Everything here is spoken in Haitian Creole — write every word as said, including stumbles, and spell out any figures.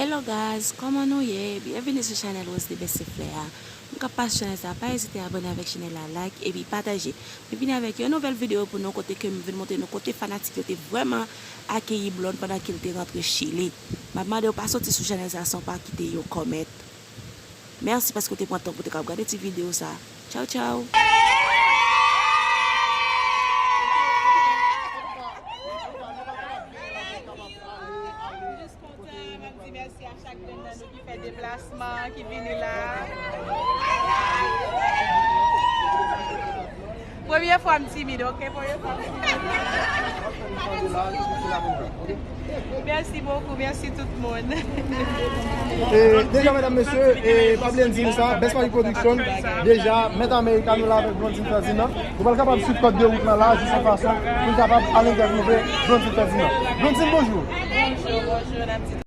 Hello guys, kòman nou ye? Byenvini sou chanèl Rose de Best Fleur a. Moun k ap pase chanèl sa, pa ezite abòne avèk chanèl la, like epi pataje. Mwen vini avèk yon nouvèl videyo pou nou kote ke mwen vin montre nou kote fanatik yo te vrèman akeyi Blonde pandan ke l te rantre Chili. M ap mande w pa soti sou chanèl sa san w pa kite yon kòmèt. Mèsi paske w te pran tan pou te kab gade ti videyo sa. Tchaw, tchaw! Kontan, m ap di mèsi a chak grenn nan nou ki fè deplasman, ki vini la. Premye fwa m timid, ok? Premye fwa m timid. Mèsi bokou, mèsi tout moun. E, deja, medam, mesye, e, pa bliye n di nou sa, Best Paris Production, deja, Mèt Amerika, nou la avèk Blondine Ferdinand. Nou pral kapab swiv kòd de wout lan la, jis an fason, pou n kapab al entèvyouve Blondine Ferdinand. Blondine, bonjou. Bonjou, bonjou, n ap di